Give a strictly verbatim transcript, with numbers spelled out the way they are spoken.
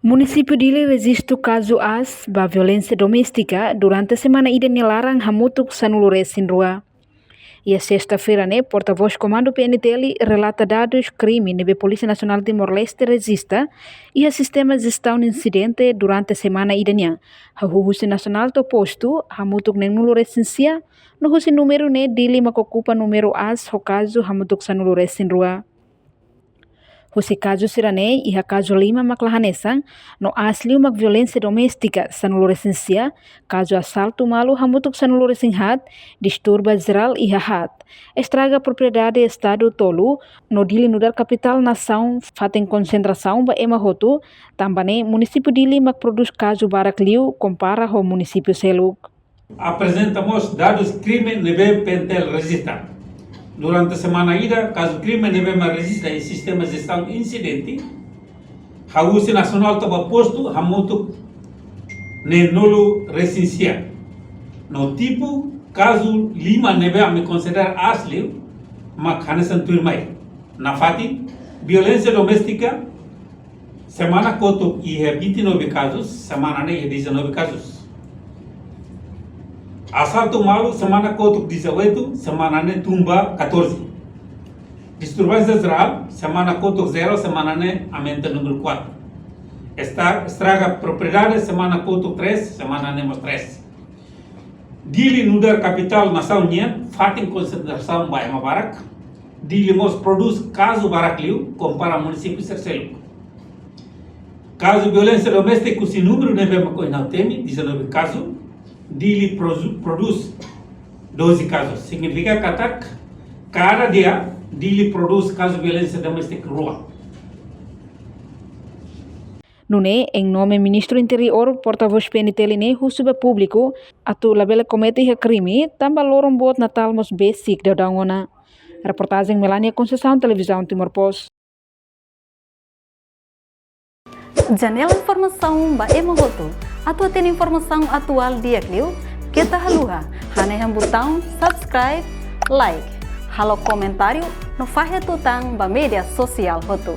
Munisípiu Dili rejistu kazu aas ba violénsia doméstika durante semana ida nia laran hamutuk sanulu resin rua. Iha sesta-feira ne'e, portavós Komandu P N T L relata dadus krime ne'ebé Polísia Nasionál Timor-Leste rejista iha sistema jestaun insidente durante semana ida nian, hahú husi nasionál to'o postu, hamutuk neenulu resin sia, no husi númeru ne'e Dili mak okupa númeru aas ho kazu hamutuk sanulu resin rua. Husi kazu sira-ne'e, iha kazu lima mak la hanesan, no aas liu mak violénsia doméstika sanulu resin sia, kazu asaltu malu hamutuk sanulu resin haat, disturba jerál iha haat, estraga propriedade Estadu tolu, no Dili nu'udar kapitál nasaun, fatin konsentrasaun ba ema hotu, tanba ne'e munisípiu Dili mak prodús kazu barak liu kompara ho munisípiu seluk. Aprezenta mós dadus krime ne'ebé P N T L rejista. Durante semana ida, kazu krime ne'ebé mak rejista iha sistema jestaun insidente, hahú husi nasionál to'o ba postu, hamutuk neenulu resin sia. No tipu kazu lima ne'ebé ami konsidera aas liu, mak hanesan tuirmai. Nafatin, violénsia doméstika, semana kotuk iha vinte e nove kazus, semana ne'e iha dezanove kazus. Asaltu malu, semana kotuk dezoito, semana ne'e tun ba catorze. Disturbánsia jerál, semana kotuk zero, semana ne'e aumenta númeru quatro. Esta-, estraga propriedade, semana kotuk três, semana ne'e mós três. Dili nu'udar kapitál nasaun nian, fatin konsentrasaun ba ema barak. Dili mós prodús kazu barak liu, kompara munisípiu sira seluk. Kazu violénsia doméstika husi númeru ne'ebé mak ohin ha'u temi, dezanove kazu, Dili produ-, prodús doze kazu. Signifika katak, kada dia, Dili prodús kazu violénsia doméstika rua. Nune'e, em nome Ministru Interiór, portavós P N T L ne'e husu ba públiku atu labele komete iha krime, tanba loron boot Natál mós besik daudaun ona. Reportajen Melania Conceição, Televizaun Timor Post. Janela informasaun ba ema hotu. Atu hatene informasaun atuál di'ak liu, keta haluha hanehan butaun subscribe, like, halo komentáriu, no fahe tutan ba média sosiál hotu.